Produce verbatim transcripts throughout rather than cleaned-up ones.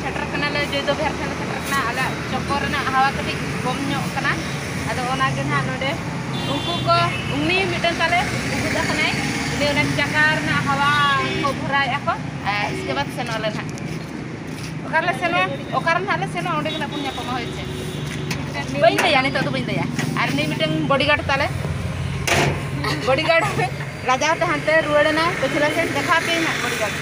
ᱥᱮᱴᱮᱨ ᱠᱟᱱᱟᱞᱮ, ᱡᱚᱭᱫᱚ ᱵᱤᱦᱟᱨ ᱴᱷᱮᱱ ᱞᱮ ᱥᱮᱴᱮᱨ ᱠᱟᱱᱟ᱾ ᱟᱞᱮᱭᱟᱜ ᱪᱚᱠᱠᱚᱨ ᱨᱮᱱᱟᱜ ᱦᱟᱣᱟ ᱠᱟᱹᱴᱤᱡ ᱠᱚᱢ ᱧᱚᱜ ᱠᱟᱱᱟ, ᱟᱫᱚ ᱚᱱᱟᱜᱮ ᱱᱟᱦᱟᱜ ᱱᱚᱰᱮ ᱩᱱᱠᱩ ᱠᱚ, ᱩᱱᱤ ᱢᱤᱫᱴᱟᱝ ᱛᱟᱞᱮ ᱩᱜᱩᱫ ᱟᱠᱟᱱᱟᱭ, ᱩᱱᱤ ᱚᱱᱟ ᱪᱟᱠᱟ ᱨᱮᱱᱟᱜ ᱦᱟᱣᱟ ᱠᱚ ᱵᱷᱚᱨᱟᱣᱮᱫᱼᱟ ᱠᱚ᱾ ᱟᱨ ᱤᱥᱠᱮ ᱵᱟᱫᱽ ᱥᱮᱱᱚᱜ ᱟᱞᱮ ᱱᱟᱦᱟᱜ᱾ ᱚᱠᱟᱨᱮᱞᱮ ᱥᱮᱱᱚᱜᱼᱟ, ᱚᱠᱟᱨᱮ ᱱᱟᱦᱟᱜ ᱞᱮ ᱥᱮᱱᱚᱜᱼᱟ, ᱚᱸᱰᱮ ᱜᱮ ᱱᱟᱦᱟᱜ ᱵᱚᱱ ᱧᱟᱯᱟᱢᱟ, ᱦᱳᱭ ᱥᱮ? ᱵᱟᱹᱧ ᱞᱟᱹᱭᱟ, ᱱᱤᱛᱚᱜ ᱫᱚ ᱵᱟᱹᱧ ᱞᱟᱹᱭᱟ᱾ ᱟᱨ ᱱᱩᱭ ᱢᱤᱫᱴᱟᱝ ᱵᱚᱰᱤᱜᱟᱨᱰ ᱛᱟᱞᱮ, ᱵᱚᱰᱤᱜᱟᱨᱰ ᱞᱟᱡᱟᱣ ᱛᱮ ᱦᱟᱱᱛᱮ ᱨᱩᱣᱟᱹᱲ ᱮᱱᱟᱭ, ᱯᱟᱹᱪᱷᱞᱟᱹ ᱥᱮᱫ ᱫᱮᱠᱷᱟᱣ ᱟᱯᱮᱭᱟᱹᱧ ᱱᱟᱦᱟᱜ ᱵᱚᱰᱤᱜᱟᱨᱰ᱾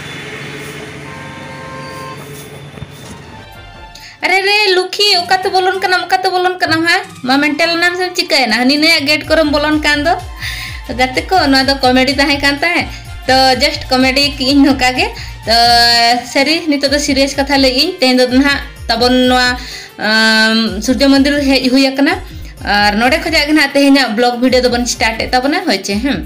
ᱟᱨᱮ ᱨᱮ ᱞᱩᱠᱷᱤ, ᱚᱠᱟᱛᱮ ᱵᱚᱞᱚᱱ ᱠᱟᱱᱟᱢ, ᱚᱠᱟᱛᱮ ᱵᱚᱞᱚᱱ ᱠᱟᱱᱟᱢ? ᱦᱟ, ᱢᱟ ᱢᱮᱱᱴᱟᱞ ᱮᱱᱟᱢ ᱥᱮᱢ ᱪᱤᱠᱟᱹᱭᱮᱱᱟ? ᱦᱟᱹᱱᱤ ᱱᱟᱹᱭᱟᱜ ᱜᱮᱴ ᱠᱚᱨᱮᱢ ᱵᱚᱞᱚᱱ ᱠᱟᱱ ᱫᱚ᱾ ᱜᱟᱛᱮ ᱠᱚ, ᱱᱚᱣᱟ ᱫᱚ ᱠᱚᱢᱮᱰᱤ ᱛᱟᱦᱮᱸ ᱠᱟᱱ ᱛᱟᱦᱮᱸᱫ, ᱛᱚ ᱡᱟᱥᱴ ᱠᱚᱢᱮᱰᱤ ᱠᱤᱜᱼᱤᱧ ᱱᱚᱝᱠᱟ ᱜᱮ᱾ ᱛᱚ ᱥᱟᱹᱨᱤ, ᱱᱤᱛᱚᱜ ᱫᱚ ᱥᱤᱨᱤᱭᱟᱥ ᱠᱟᱛᱷᱟ ᱞᱟᱹᱭ ᱤᱧ᱾ ᱛᱮᱦᱮᱧ ᱫᱚ ᱱᱟᱦᱟᱜ ᱛᱟᱵᱚᱱ ᱱᱚᱣᱟ ᱟᱢ, ᱥᱩᱨᱡᱚ ᱢᱚᱱᱫᱤᱨ ᱦᱮᱡ ᱦᱩᱭ ᱟᱠᱟᱱᱟ᱾ ᱟᱨ ᱱᱚᱰᱮ ᱠᱷᱚᱱᱟᱜ ᱜᱮ ᱱᱟᱦᱟᱜ ᱛᱮᱦᱮᱧᱟᱜ ᱵᱞᱚᱜ ᱵᱷᱤᱰᱤᱭᱳ ᱫᱚᱵᱚᱱ ᱥᱴᱟᱨᱴ ᱮᱫ ᱛᱟᱵᱚᱱᱟ, ᱦᱳᱭ ᱪᱮ? ᱦᱮᱸ,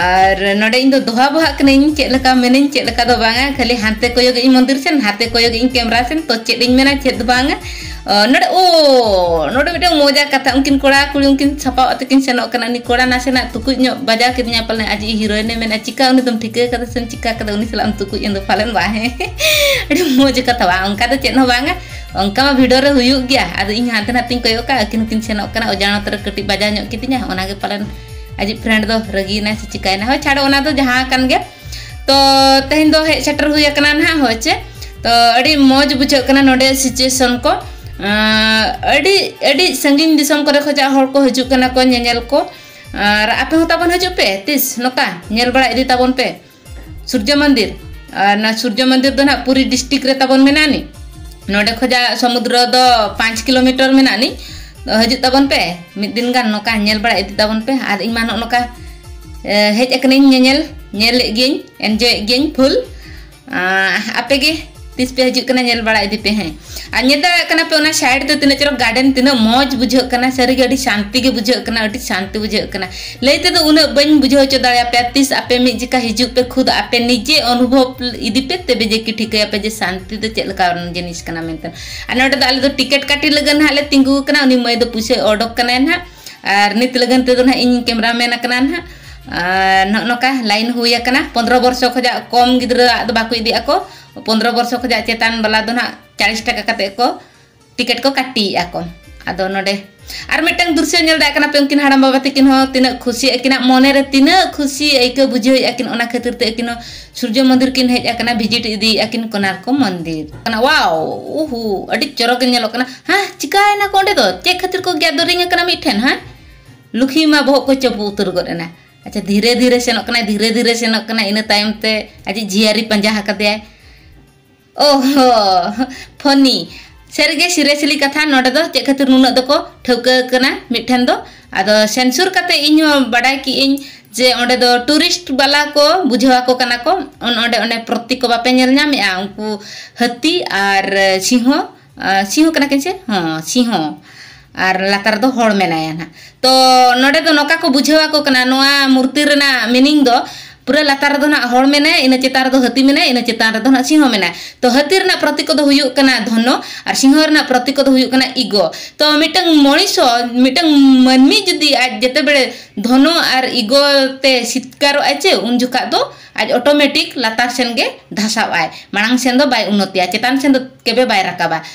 ᱟᱨ ᱱᱚᱰᱮ ᱤᱧ ᱫᱚ ᱫᱚᱦᱟ ᱵᱚᱦᱟᱜ ᱠᱟᱹᱱᱟᱹᱧ, ᱪᱮᱫ ᱞᱮᱠᱟ ᱢᱮᱱᱟᱹᱧ, ᱪᱮᱫ ᱞᱮᱠᱟ ᱫᱚ ᱵᱟᱝᱟ, ᱠᱷᱟᱹᱞᱤ ᱦᱟᱱᱛᱮ ᱠᱚᱭᱚᱜ ᱤᱧ ᱢᱚᱱᱫᱤᱨ ᱥᱮᱱ, ᱦᱟᱱᱛᱮ ᱠᱚᱭᱚᱜ ᱤᱧ ᱠᱮᱢᱨᱟ ᱥᱮᱱ, ᱛᱚ ᱪᱮᱫ ᱤᱧ ᱢᱮᱱᱟ, ᱪᱮᱫ ᱵᱟᱝᱟ᱾ ᱚ, ᱱᱚᱰᱮ, ᱳ, ᱱᱚᱰᱮ ᱢᱤᱫᱴᱟᱝ ᱢᱚᱡᱟ ᱠᱟᱛᱷᱟ, ᱩᱱᱠᱤᱱ ᱠᱚᱲᱟ ᱠᱩᱲᱤ ᱩᱱᱠᱤᱱ ᱥᱟᱯᱟᱵ ᱟᱛᱮ ᱠᱤᱱ ᱥᱮᱱᱚᱜ ᱠᱟᱱᱟ᱾ ᱩᱱᱤ ᱠᱚᱲᱟ ᱱᱟᱥᱮᱱᱟᱜ ᱛᱩᱠᱩᱡ ᱧᱚᱜ ᱵᱟᱡᱟᱣ ᱠᱤᱫᱤᱧᱟ ᱯᱟᱞᱮ, ᱟᱡ ᱦᱤᱨᱳᱭᱤᱱᱮ ᱢᱮᱱᱟ, ᱪᱤᱠᱟ ᱩᱱᱤ ᱫᱚᱢ ᱴᱷᱤᱠᱟᱹ ᱠᱟᱫᱟ ᱥᱮᱢ ᱪᱤᱠᱟ ᱠᱟᱫᱟ, ᱩᱱᱤ ᱥᱟᱞᱟᱜ ᱮᱢ ᱛᱩᱠᱩᱡ ᱮᱱ ᱫᱚ ᱯᱟᱞᱮᱱ ᱵᱟᱝ? ᱦᱮᱸ, ᱟᱹᱰᱤ ᱢᱚᱡᱽ ᱠᱟᱛᱷᱟ ᱵᱟᱝ, ᱚᱱᱠᱟ ᱫᱚ ᱪᱮᱫ ᱦᱚᱸ ᱵᱟᱝᱟ᱾ ᱚᱱᱠᱟ ᱢᱟ ᱵᱷᱤᱰᱤᱭᱳ ᱨᱮ ᱦᱩᱭᱩᱜ ᱜᱮᱭᱟ᱾ ᱟᱫᱚ ᱤᱧ ᱦᱟᱱᱛᱮ ᱱᱟᱛᱮᱧ ᱠᱚᱭᱚᱜ ᱠᱟᱜᱼᱟ, ᱟᱹᱠᱤᱱ ᱦᱚᱸᱠᱤᱱ ᱥᱮᱱᱚᱜ ᱠᱟᱱᱟ, ᱚᱡᱟᱱᱚᱛ ᱨᱮ ᱠᱟᱹᱴᱤᱡ ᱵᱟᱡᱟᱣ ᱧᱚᱜ ᱠᱤᱫᱤᱧᱟ, ᱚᱱᱟᱜᱮ ᱯᱟᱞᱮᱱ ᱟᱡᱤᱡ ᱯᱷᱨᱮᱱᱰ ᱫᱚ ᱨᱟᱹᱜᱤᱭᱮᱱᱟᱭ ᱥᱮ ᱪᱤᱠᱟᱭᱮᱱᱟ᱾ ᱦᱳᱭ, ᱪᱷᱟᱲᱚ, ᱚᱱᱟ ᱫᱚ ᱡᱟᱦᱟᱸ ᱠᱟᱱ ᱜᱮ᱾ ᱛᱚ ᱛᱮᱦᱮᱧ ᱫᱚ ᱦᱮᱡ ᱥᱮᱴᱮᱨ ᱦᱩᱭ ᱟᱠᱟᱱᱟ ᱱᱟᱦᱟᱜ, ᱦᱳᱭ ᱪᱮ᱾ ᱛᱚ ᱟᱹᱰᱤ ᱢᱚᱡᱽ ᱵᱩᱡᱷᱟᱹᱜ ᱠᱟᱱᱟ ᱱᱚᱰᱮ ᱥᱤᱪᱩᱭᱮᱥᱚᱱ ᱠᱚ᱾ ᱟᱸ, ᱟᱹᱰᱤ, ᱟᱹᱰᱤ ᱥᱟᱺᱜᱤᱧ ᱫᱤᱥᱚᱢ ᱠᱚᱨᱮ ᱠᱷᱚᱱᱟᱜ ᱦᱚᱲ ᱠᱚ ᱦᱤᱡᱩᱜ ᱠᱟᱱᱟ ᱠᱚ ᱧᱮᱧᱮᱞ ᱠᱚ᱾ ᱟᱨ ᱟᱯᱮ ᱦᱚᱸ ᱛᱟᱵᱚᱱ ᱦᱤᱡᱩᱜ ᱯᱮ ᱛᱤᱥ ᱱᱚᱝᱠᱟ ᱧᱮᱞ ᱵᱟᱲᱟ ᱤᱫᱤ ᱛᱟᱵᱚᱱ ᱯᱮ᱾ ᱥᱩᱨᱡᱚ ᱢᱚᱱᱫᱤᱨ᱾ ᱟᱨ ᱚᱱᱟ ᱥᱩᱨᱡᱚ ᱢᱚᱱᱫᱤᱨ ᱫᱚ ᱱᱟᱦᱟᱜ ᱯᱩᱨᱤ ᱰᱤᱥᱴᱨᱤᱠᱴ ᱨᱮ ᱛᱟᱵᱚᱱ ᱢᱮᱱᱟᱜ ᱟᱹᱱᱤᱡ᱾ ᱱᱚᱰᱮ ᱠᱷᱚᱱᱟᱜ ᱥᱚᱢᱩᱫᱨᱚ ᱫᱚ ᱯᱟᱸᱪ ᱠᱤᱞᱳᱢᱤᱴᱟᱨ ᱢᱮᱱᱟᱜ ᱟᱹᱱᱤᱡ᱾ ᱛᱚ ᱦᱤᱡᱩᱜ ᱛᱟᱵᱚᱱ ᱯᱮ, ᱢᱤᱫ ᱫᱤᱱ ᱜᱟᱱ ᱱᱚᱝᱠᱟ ᱧᱮᱞ ᱵᱟᱲᱟ ᱤᱫᱤ ᱛᱟᱵᱚᱱ ᱯᱮ᱾ ᱟᱨ ᱤᱧ ᱢᱟ ᱱᱚᱜᱼᱚ ᱱᱚᱝᱠᱟ, ᱮ, ᱦᱮᱡ ᱟᱠᱟᱱᱟᱹᱧ ᱧᱮᱧᱮᱞ, ᱧᱮᱞᱮᱫ ᱜᱤᱭᱟᱹᱧ, ᱮᱱᱡᱚᱭᱮᱫ ᱜᱤᱭᱟᱹᱧ ᱯᱷᱩᱞ᱾ ᱟᱸ, ᱟᱯᱮ ᱜᱮ ᱛᱤᱥ ᱯᱮ ᱦᱤᱡᱩᱜ ᱠᱟᱱᱟ, ᱧᱮᱞ ᱵᱟᱲᱟ ᱤᱫᱤ ᱯᱮ, ᱦᱮᱸ᱾ ᱟᱨ ᱧᱮᱞ ᱫᱟᱲᱮᱭᱟᱜ ᱠᱟᱱᱟ ᱯᱮ ᱚᱱᱟ ᱥᱟᱭᱤᱰ ᱛᱮ ᱛᱤᱱᱟᱹᱜ ᱪᱚᱨᱚᱠ ᱜᱟᱨᱰᱮᱱ, ᱛᱤᱱᱟᱹᱜ ᱢᱚᱡᱽ ᱵᱩᱡᱷᱟᱹᱜ ᱠᱟᱱᱟ, ᱥᱟᱹᱨᱤᱜᱮ ᱟᱹᱰᱤ ᱥᱟᱱᱛᱤ ᱜᱮ ᱵᱩᱡᱷᱟᱹᱜ ᱠᱟᱱᱟ, ᱟᱹᱰᱤ ᱥᱟᱱᱛᱤ ᱵᱩᱡᱷᱟᱹᱜ ᱠᱟᱱᱟ᱾ ᱞᱟᱹᱭ ᱛᱮᱫᱚ ᱩᱱᱟᱹᱜ ᱵᱟᱹᱧ ᱵᱩᱡᱷᱟᱹᱣ ᱦᱚᱪᱚ ᱫᱟᱲᱮᱭᱟᱯᱮᱭᱟ, ᱛᱤᱥ ᱟᱯᱮ ᱢᱤᱫ ᱡᱚᱠᱷᱟ ᱦᱤᱡᱩᱜ ᱯᱮ, ᱠᱷᱩᱫ ᱟᱯᱮ ᱱᱤᱡᱮ ᱚᱱᱩᱵᱷᱚᱵ ᱤᱫᱤ ᱯᱮ, ᱛᱚᱵᱮ ᱡᱮ ᱠᱤ ᱴᱷᱤᱠᱟᱹᱭᱟᱯᱮ ᱡᱮ ᱥᱟᱱᱛᱤ ᱫᱚ ᱪᱮᱫ ᱞᱮᱠᱟ ᱡᱤᱱᱤᱥ ᱠᱟᱱᱟ ᱢᱮᱱᱛᱮ᱾ ᱟᱨ ᱱᱚᱰᱮ ᱫᱚ ᱟᱞᱮ ᱫᱚ ᱴᱤᱠᱤᱴ ᱠᱟᱹᱴᱤ ᱞᱟᱹᱜᱤᱫ ᱱᱟᱦᱟᱜ ᱞᱮ ᱛᱤᱸᱜᱩ ᱟᱠᱟᱱᱟ, ᱩᱱᱤ ᱢᱟᱹᱭ ᱫᱚ ᱯᱩᱭᱥᱟᱹᱭ ᱚᱰᱚᱠ ᱠᱟᱱᱟᱭ ᱱᱟᱦᱟᱜ, ᱟᱨ ᱱᱤᱛ ᱞᱟᱹᱜᱤᱫ ᱛᱮᱫᱚ ᱱᱟᱦᱟᱜ ᱤᱧ ᱠᱮᱢᱨᱟ ᱢᱮᱱ ᱟᱠᱟᱱᱟ ᱱᱟᱦᱟᱜ᱾ ᱟᱨ ᱱᱚᱜᱼᱚ ᱱᱚᱝᱠᱟ line ᱦᱩᱭ ᱟᱠᱟᱱᱟ᱾ ᱯᱚᱱᱫᱽᱨᱚ ᱵᱚᱨᱥᱚ ᱠᱷᱚᱱᱟᱜ ᱠᱚᱢ ᱜᱤᱫᱽᱨᱟᱹᱣᱟᱜ ᱫᱚ ᱵᱟᱠᱚ ᱤᱫᱤᱭᱮᱫᱼᱟ ᱠᱚ᱾ ᱯᱚᱱᱫᱽᱨᱚ ᱵᱚᱨᱥᱚ ᱠᱷᱚᱱᱟᱜ ᱪᱮᱛᱟᱱ ᱵᱟᱞᱟ ᱫᱚ ᱱᱟᱦᱟᱜ ᱪᱟᱞᱤᱥ ᱴᱟᱠᱟ ᱠᱟᱛᱮ ᱠᱚ ᱴᱤᱠᱤᱴ ᱠᱚ ᱠᱟᱹᱴᱤᱭᱮᱫᱼᱟ ᱠᱚ᱾ ᱟᱫᱚ ᱱᱚᱰᱮ ᱟᱨ ᱢᱤᱫᱴᱟᱝ ᱫᱨᱤᱥᱥᱚ ᱧᱮᱞ ᱫᱟᱲᱮᱭᱟᱜ ᱠᱟᱱᱟ ᱯᱮ, ᱩᱱᱠᱤᱱ ᱦᱟᱲᱟᱢ ᱵᱟᱵᱟ ᱛᱟᱹᱠᱤᱱ ᱦᱚᱸ ᱛᱤᱱᱟᱹᱜ ᱠᱷᱩᱥᱤ, ᱟᱹᱠᱤᱱᱟᱜ ᱢᱚᱱᱮ ᱨᱮ ᱛᱤᱱᱟᱹᱜ ᱠᱷᱩᱥᱤ ᱟᱹᱭᱠᱟᱹᱣ ᱵᱩᱡᱷᱟᱹᱣᱮᱫᱼᱟ ᱠᱤᱱ, ᱚᱱᱟ ᱠᱷᱟᱹᱛᱤᱨ ᱛᱮ ᱟᱹᱠᱤᱱ ᱦᱚᱸ ᱥᱩᱨᱡᱚ ᱢᱚᱱᱫᱤᱨ ᱠᱤᱱ ᱦᱮᱡ ᱟᱠᱟᱱᱟ, visit ᱤᱫᱤᱭᱮᱫᱼᱟ ᱠᱤᱱ ᱠᱳᱱᱟᱨᱠᱚ ᱢᱚᱱᱫᱤᱨ᱾ ᱠᱟᱱᱟ, wow, ᱩᱦᱩ, ᱟᱹᱰᱤ ᱪᱚᱨᱚᱠ ᱜᱮ ᱧᱮᱞᱚᱜ ᱠᱟᱱᱟ᱾ ᱦᱮᱸ, ᱪᱤᱠᱟᱭᱮᱱᱟ ᱠᱚ ᱚᱸᱰᱮ ᱫᱚ? ᱪᱮᱫ ᱠᱷᱟᱹᱛᱤᱨ ᱠᱚ gathering ᱟᱠᱟᱱᱟ ᱢᱤᱫ ᱴᱷᱮᱱ? ᱦᱮᱸ, ᱞᱩᱠᱷᱤ ᱢᱟ ᱵᱚᱦᱚᱜ ᱠᱚ ᱪᱟᱯᱩ ᱩᱛᱟᱹᱨ ᱜᱚᱫ ᱮᱱᱟ᱾ ᱟᱪᱪᱷᱟ, ᱫᱷᱤᱨᱮ ᱫᱷᱤᱨᱮ ᱥᱮᱱᱚᱜ ᱠᱟᱱᱟᱭ, ᱫᱷᱤᱨᱮ ᱫᱷᱤᱨᱮ ᱥᱮᱱᱚᱜ ᱠᱟᱱᱟᱭ, ᱤᱱᱟᱹ ᱛᱟᱭᱚᱢ ᱛᱮ ᱟᱡᱤᱡ ᱡᱤᱭᱟᱹᱨᱤ ᱯᱟᱸᱡᱟ ᱟᱠᱟᱫᱮᱭᱟᱭ᱾ ᱳᱦᱳ, funny᱾ ᱥᱟᱹᱨᱤᱜᱮ seriously ᱠᱟᱛᱷᱟ, ᱱᱚᱰᱮ ᱫᱚ ᱪᱮᱫ ᱠᱷᱟᱹᱛᱤᱨ ᱱᱩᱱᱟᱹᱜ ᱫᱚᱠᱚ ᱴᱷᱟᱹᱣᱠᱟᱹ ᱠᱟᱱᱟ ᱢᱤᱫ ᱴᱷᱮᱱ ᱫᱚ? ᱟᱫᱚ ᱥᱮᱱᱥᱩᱨ ᱠᱟᱛᱮ ᱤᱧ ᱦᱚᱸ ᱵᱟᱰᱟᱭ ᱠᱮᱜ ᱟᱹᱧ ᱡᱮ ᱚᱸᱰᱮ ᱫᱚ tourist ᱵᱟᱞᱟ ᱠᱚ ᱵᱩᱡᱷᱟᱹᱣ ᱟᱠᱚ ᱠᱟᱱᱟ ᱠᱚ᱾ ᱚᱱ-, ᱚᱸᱰᱮ ᱚᱱᱮ ᱯᱨᱚᱛᱤᱠ ᱠᱚ ᱵᱟᱯᱮ ᱧᱮᱞ ᱧᱟᱢᱮᱜᱼᱟ? ᱩᱱᱠᱩ ᱦᱟᱹᱛᱤ ᱟᱨ ᱥᱤᱝᱦᱚ, ᱟᱸ, ᱥᱤᱝᱦᱚ ᱠᱟᱱᱟ ᱠᱤᱱ ᱥᱮ? ᱦᱚᱸ, ᱥᱤᱝᱦᱚ᱾ ᱟᱨ ᱞᱟᱛᱟᱨ ᱨᱮᱫᱚ ᱦᱚᱲ ᱢᱮᱱᱟᱭᱟ ᱱᱟᱦᱟᱜ᱾ ᱛᱚ ᱱᱚᱰᱮ ᱫᱚ ᱱᱚᱝᱠᱟ ᱠᱚ ᱵᱩᱡᱷᱟᱹᱣ ᱟᱠᱚ ᱠᱟᱱᱟ, ᱱᱚᱣᱟ ᱢᱩᱨᱛᱤ ᱨᱮᱱᱟᱜ meaning ᱫᱚ ᱯᱩᱨᱟᱹ ᱞᱟᱛᱟᱨ ᱨᱮᱫᱚ ᱱᱟᱦᱟᱜ ᱦᱚᱲ ᱢᱮᱱᱟᱭᱟ, ᱤᱱᱟᱹ ᱪᱮᱛᱟᱱ ᱨᱮᱫᱚ ᱦᱟᱹᱛᱤ ᱢᱮᱱᱟᱭᱟ, ᱤᱱᱟᱹ ᱪᱮᱛᱟᱱ ᱨᱮᱫᱚ ᱱᱟᱦᱟᱜ ᱥᱤᱝᱦᱚ ᱢᱮᱱᱟᱭᱟ᱾ ᱛᱚ ᱦᱟᱹᱛᱤ ᱨᱮᱱᱟᱜ ᱯᱨᱚᱛᱤᱠ ᱠᱚᱫᱚ ᱦᱩᱭᱩᱜ ᱠᱟᱱᱟ ᱫᱷᱚᱱᱚ, ᱟᱨ ᱥᱤᱝᱦᱚ ᱨᱮᱱᱟᱜ ᱯᱨᱚᱛᱤᱠ ᱠᱚᱫᱚ ᱦᱩᱭᱩᱜ ᱠᱟᱱᱟ ego᱾ ᱛᱚ ᱢᱤᱫᱴᱟᱝ ᱢᱚᱱᱤᱥ ᱦᱚᱸ, ᱢᱤᱫᱴᱟᱝ ᱢᱟᱹᱱᱢᱤ ᱡᱩᱫᱤ ᱟᱡ ᱡᱮᱛᱮ ᱵᱮᱲᱮ ᱫᱷᱚᱱᱚ ᱟᱨ ego ᱛᱮ ᱥᱤᱛᱠᱟᱨᱚᱜ ᱟᱭ ᱪᱮ, ᱩᱱ ᱡᱚᱠᱷᱟᱜ ᱫᱚ ᱟᱡ automatic ᱞᱟᱛᱟᱨ ᱥᱮᱱ ᱜᱮ ᱫᱷᱟᱥᱟᱣ ᱟᱭ, ᱢᱟᱲᱟᱝ ᱥᱮᱱ ᱫᱚ ᱵᱟᱭ ᱩᱱᱱᱚᱛᱤᱭᱟ, ᱪᱮᱛᱟᱱ ᱥᱮᱱ ᱫᱚ ᱠᱮᱵᱮ ᱵᱟᱭ ᱨᱟᱠᱟᱵᱟ᱾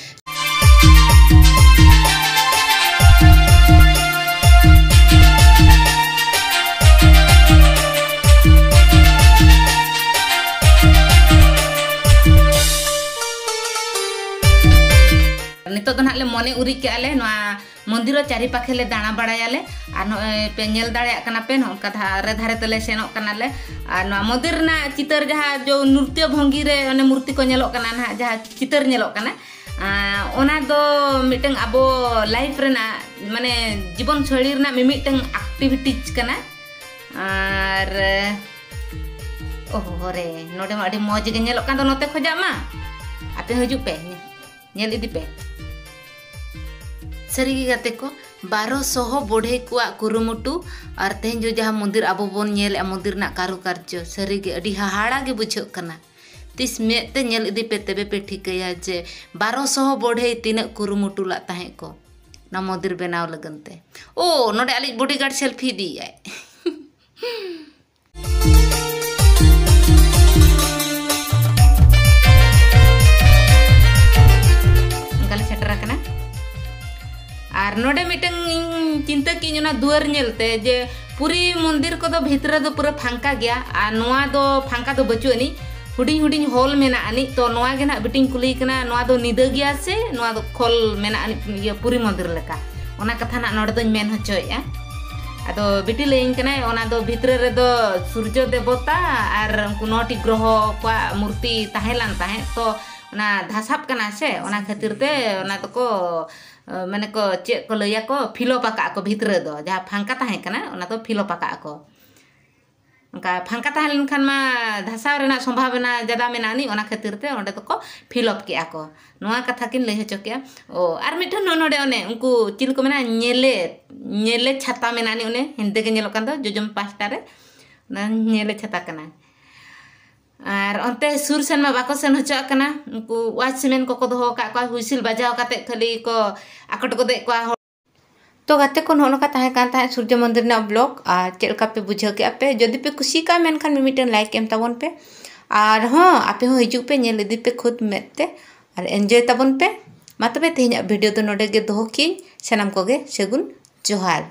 ᱱᱤᱛᱚᱜ ᱫᱚ ᱱᱟᱦᱟᱜ ᱞᱮ ᱢᱚᱱᱮ ᱩᱨᱤᱡ ᱠᱮᱜᱼᱟ ᱞᱮ, ᱱᱚᱣᱟ ᱢᱚᱱᱫᱤᱨ ᱪᱟᱨᱤ ᱯᱟᱠᱷᱮ ᱞᱮ ᱫᱟᱬᱟ ᱵᱟᱲᱟᱭᱟᱞᱮ᱾ ᱟᱨ ᱱᱚᱜᱼᱚᱭ ᱯᱮ ᱧᱮᱞ ᱫᱟᱲᱮᱭᱟᱜ ᱠᱟᱱᱟ ᱯᱮ, ᱱᱚᱜᱼᱚ ᱱᱚᱝᱠᱟ ᱫᱷᱟᱨᱮ ᱫᱷᱟᱨᱮ ᱛᱮᱞᱮ ᱥᱮᱱᱚᱜ ᱠᱟᱱᱟᱞᱮ᱾ ᱟᱨ ᱱᱚᱣᱟ ᱢᱚᱱᱫᱤᱨ ᱨᱮᱱᱟᱜ ᱪᱤᱛᱟᱹᱨ, ᱡᱟᱦᱟᱸ ᱡᱚ ᱱᱨᱩᱛᱭᱚ ᱵᱷᱚᱝᱜᱤ ᱨᱮ ᱚᱱᱮ ᱢᱩᱨᱛᱤ ᱠᱚ ᱧᱮᱞᱚᱜ ᱠᱟᱱᱟ ᱱᱟᱦᱟᱜ, ᱡᱟᱦᱟᱸ ᱪᱤᱛᱟᱹᱨ ᱧᱮᱞᱚᱜ ᱠᱟᱱᱟ, ᱟᱨ ᱚᱱᱟ ᱫᱚ ᱢᱤᱫᱴᱟᱝ ᱟᱵᱚ life ᱨᱮᱱᱟᱜ, ᱢᱟᱱᱮ ᱡᱤᱵᱚᱱ ᱥᱳᱭᱞᱤ ᱨᱮᱱᱟᱜ ᱢᱤᱢᱤᱫᱴᱟᱝ activities ᱠᱟᱱᱟ᱾ ᱟᱨ ᱳᱦᱳ ᱨᱮ, ᱱᱚᱰᱮ ᱢᱟ ᱟᱹᱰᱤ ᱢᱚᱡᱽ ᱜᱮ ᱧᱮᱞᱚᱜ ᱠᱟᱱ ᱫᱚ ᱱᱚᱛᱮ ᱠᱷᱚᱡᱟᱜ ᱢᱟ᱾ ᱟᱯᱮ ᱦᱤᱡᱩᱜ ᱯᱮ, ᱧᱮᱞ ᱤᱫᱤ ᱯᱮ᱾ ᱥᱟᱹᱨᱤᱜᱮ ᱜᱟᱛᱮ ᱠᱚ, ᱵᱟᱨᱚ ᱥᱚᱦᱚ ᱵᱚᱰᱷᱮ ᱠᱚᱣᱟᱜ ᱠᱩᱨᱩᱢᱩᱴᱩ᱾ ᱟᱨ ᱛᱮᱦᱮᱧ ᱡᱚ ᱡᱟᱦᱟᱸ ᱢᱚᱱᱫᱤᱨ ᱟᱵᱚ ᱵᱚᱱ ᱧᱮᱞᱮᱜᱼᱟ, ᱢᱚᱱᱫᱤᱨ ᱨᱮᱱᱟᱜ ᱠᱟᱨᱩᱠᱟᱨᱡᱚ, ᱥᱟᱹᱨᱤᱜᱮ ᱟᱹᱰᱤ ᱦᱟᱦᱟᱲᱟ ᱜᱮ ᱵᱩᱡᱷᱟᱹᱜ ᱠᱟᱱᱟ᱾ ᱛᱤᱥ ᱢᱮᱫ ᱛᱮ ᱧᱮᱞ ᱤᱫᱤ ᱯᱮ, ᱛᱚᱵᱮ ᱯᱮ ᱴᱷᱤᱠᱟᱹᱭᱟ ᱡᱮ ᱵᱟᱨᱚ ᱥᱚᱦᱚ ᱵᱚᱰᱷᱮ ᱛᱤᱱᱟᱹᱜ ᱠᱩᱨᱩᱢᱩᱴᱩ ᱞᱟᱜ ᱛᱟᱦᱮᱸᱫ ᱠᱚ ᱱᱚᱣᱟ ᱢᱚᱱᱫᱤᱨ ᱵᱮᱱᱟᱣ ᱞᱟᱹᱜᱤᱫ ᱛᱮ᱾ ᱳ, ᱱᱚᱰᱮ ᱟᱞᱮᱭᱤᱡ bodyguard selfie ᱤᱫᱤᱭᱮᱜᱼᱟᱭ᱾ ᱚᱱᱠᱟ ᱞᱮ ᱥᱮᱴᱮᱨ ᱟᱠᱟᱱᱟ᱾ ᱟᱨ ᱱᱚᱰᱮ ᱢᱤᱫᱴᱟᱝ ᱤᱧ ᱪᱤᱱᱛᱟᱹ ᱠᱮᱜᱼᱟᱹᱧ ᱚᱱᱟ ᱫᱩᱣᱟᱹᱨ ᱧᱮᱞᱛᱮ, ᱡᱮ ᱯᱩᱨᱤ ᱢᱚᱱᱫᱤᱨ ᱠᱚᱫᱚ ᱵᱷᱤᱛᱨᱤ ᱨᱮᱫᱚ ᱯᱩᱨᱟᱹ ᱯᱷᱟᱸᱠᱟ ᱜᱮᱭᱟ, ᱟᱨ ᱱᱚᱣᱟ ᱫᱚ ᱯᱷᱟᱸᱠᱟ ᱫᱚ ᱵᱟᱹᱪᱩᱜ ᱟᱹᱱᱤᱡ᱾ ᱦᱩᱰᱤᱧ ᱦᱩᱰᱤᱧ ᱦᱚᱞ ᱢᱮᱱᱟᱜ ᱟᱹᱱᱤᱡ᱾ ᱛᱚ ᱱᱚᱣᱟ ᱜᱮ ᱱᱟᱦᱟᱜ ᱵᱤᱴᱤᱧ ᱠᱩᱞᱤᱭᱮ ᱠᱟᱱᱟ, ᱱᱚᱣᱟ ᱫᱚ ᱧᱤᱫᱟᱹ ᱜᱮᱭᱟ ᱥᱮ ᱱᱚᱣᱟ ᱫᱚ ᱠᱷᱚᱞ ᱢᱮᱱᱟᱜ ᱟᱹᱱᱤᱡ, ᱤᱭᱟᱹ, ᱯᱩᱨᱤ ᱢᱚᱱᱫᱤᱨ ᱞᱮᱠᱟ? ᱚᱱᱟ ᱠᱟᱛᱷᱟ ᱱᱟᱦᱟᱜ ᱱᱚᱰᱮ ᱫᱚᱧ ᱢᱮᱱ ᱦᱚᱪᱚᱭᱮᱫᱼᱟ᱾ ᱟᱫᱚ ᱵᱤᱴᱤ ᱞᱟᱹᱭᱟᱹᱧ ᱠᱟᱱᱟᱭ, ᱚᱱᱟ ᱫᱚ ᱵᱷᱤᱛᱨᱤ ᱨᱮᱫᱚ ᱥᱩᱨᱡᱚ ᱫᱮᱵᱚᱛᱟ ᱟᱨ ᱩᱱᱠᱩ ᱱᱚᱴᱤ ᱜᱨᱚᱦᱚ ᱠᱚᱣᱟᱜ ᱢᱩᱨᱛᱤ ᱛᱟᱦᱮᱸ ᱞᱮᱱ ᱛᱟᱦᱮᱸᱫ, ᱛᱚ ᱚᱱᱟ ᱫᱷᱟᱥᱟᱵ ᱠᱟᱱᱟ ᱥᱮ, ᱚᱱᱟ ᱠᱷᱟᱹᱛᱤᱨ ᱛᱮ ᱚᱱᱟ ᱫᱚᱠᱚ, ᱢᱟᱱᱮ ᱠᱚ, ᱪᱮᱫ ᱠᱚ ᱞᱟᱹᱭᱟ ᱠᱚ, ᱯᱷᱤᱞᱚᱯ ᱟᱠᱟᱫ ᱠᱚ ᱵᱷᱤᱛᱨᱤ ᱫᱚ, ᱡᱟᱦᱟᱸ ᱯᱷᱟᱸᱠᱟ ᱛᱟᱦᱮᱸ ᱠᱟᱱᱟ, ᱚᱱᱟ ᱫᱚ ᱯᱷᱤᱞᱚᱯ ᱟᱠᱟᱫ ᱠᱚ᱾ ᱚᱱᱠᱟ ᱯᱷᱟᱸᱠᱟ ᱛᱟᱦᱮᱸ ᱞᱮᱱᱠᱷᱟᱱ ᱢᱟ ᱫᱷᱟᱥᱟᱣ ᱨᱮᱱᱟᱜ ᱥᱚᱢᱵᱷᱟᱵᱚᱱᱟ ᱡᱟᱫᱟ ᱢᱮᱱᱟᱜ ᱟᱹᱱᱤᱡ, ᱚᱱᱟ ᱠᱷᱟᱹᱛᱤᱨ ᱛᱮ ᱚᱸᱰᱮ ᱫᱚᱠᱚ ᱯᱷᱤᱞᱚᱯ ᱠᱮᱜᱼᱟ ᱠᱚ᱾ ᱱᱚᱣᱟ ᱠᱟᱛᱷᱟ ᱠᱤᱱ ᱞᱟᱹᱭ ᱦᱚᱪᱚ ᱠᱮᱜᱼᱟ᱾ ᱚ, ᱟᱨ ᱢᱤᱫᱴᱷᱮᱱ ᱱᱚ-, ᱱᱚᱰᱮ ᱚᱱᱮ ᱩᱱᱠᱩ ᱪᱤᱞᱤ ᱠᱚ ᱢᱮᱱᱟ, ᱧᱮᱞᱮ, ᱧᱮᱞᱮ ᱪᱷᱟᱛᱟ ᱢᱮᱱᱟᱜ ᱟᱹᱱᱤᱡ, ᱚᱱᱮ ᱦᱮᱸᱫᱮ ᱜᱮ ᱧᱮᱞᱚᱜ ᱠᱟᱱ ᱫᱚ ᱡᱚᱡᱚᱢ ᱯᱟᱦᱴᱟ ᱨᱮ, ᱚᱱᱟ ᱧᱮᱞᱮ ᱪᱷᱟᱛᱟ ᱠᱟᱱᱟ᱾ ᱟᱨ ᱚᱱᱛᱮ ᱥᱩᱨ ᱥᱮᱱ ᱢᱟ ᱵᱟᱠᱚ ᱥᱮᱱ ᱦᱚᱪᱚᱣᱟᱜ ᱠᱟᱱᱟ᱾ ᱩᱱᱠᱩ ᱣᱟᱪᱢᱮᱱ ᱠᱚᱠᱚ ᱫᱚᱦᱚ ᱟᱠᱟᱫ ᱠᱚᱣᱟ, ᱦᱩᱭᱥᱤᱞ ᱵᱟᱡᱟᱣ ᱠᱟᱛᱮ ᱠᱷᱟᱹᱞᱤ ᱠᱚ ᱟᱠᱚᱴ ᱜᱚᱫᱮᱫ ᱠᱚᱣᱟ ᱦᱚᱲ᱾ ᱛᱚ ᱜᱟᱛᱮ ᱠᱚ, ᱱᱚᱜᱼᱚ ᱱᱚᱝᱠᱟ ᱛᱟᱦᱮᱸ ᱠᱟᱱ ᱛᱟᱦᱮᱸᱫ ᱥᱩᱨᱡᱚ ᱢᱚᱱᱫᱤᱨ ᱨᱮᱱᱟᱜ ᱵᱞᱚᱜ᱾ ᱟᱨ ᱪᱮᱫ ᱞᱮᱠᱟ ᱯᱮ ᱵᱩᱡᱷᱟᱹᱣ ᱠᱮᱫᱼᱟ ᱯᱮ? ᱡᱩᱫᱤ ᱯᱮ ᱠᱩᱥᱤ ᱠᱟᱜᱼᱟ, ᱢᱮᱱᱠᱷᱟᱱ ᱢᱤᱢᱤᱫᱴᱟᱝ ᱞᱟᱭᱤᱠ ᱮᱢ ᱛᱟᱵᱚᱱ ᱯᱮ᱾ ᱟᱨ ᱦᱚᱸ, ᱟᱯᱮ ᱦᱚᱸ ᱦᱤᱡᱩᱜ ᱯᱮ, ᱧᱮᱞ ᱤᱫᱤ ᱯᱮ ᱠᱷᱩᱫ ᱢᱮᱫ ᱛᱮ, ᱟᱨ ᱮᱱᱡᱚᱭ ᱛᱟᱵᱚᱱ ᱯᱮ᱾ ᱢᱟ ᱛᱚᱵᱮ, ᱛᱮᱦᱮᱧᱟᱜ ᱵᱷᱤᱰᱤᱭᱳ ᱫᱚ ᱱᱚᱰᱮ ᱜᱮ ᱫᱚᱦᱚ ᱠᱤᱧ᱾ ᱥᱟᱱᱟᱢ ᱠᱚᱜᱮ ᱥᱟᱹᱜᱩᱱ ᱡᱚᱦᱟᱨ᱾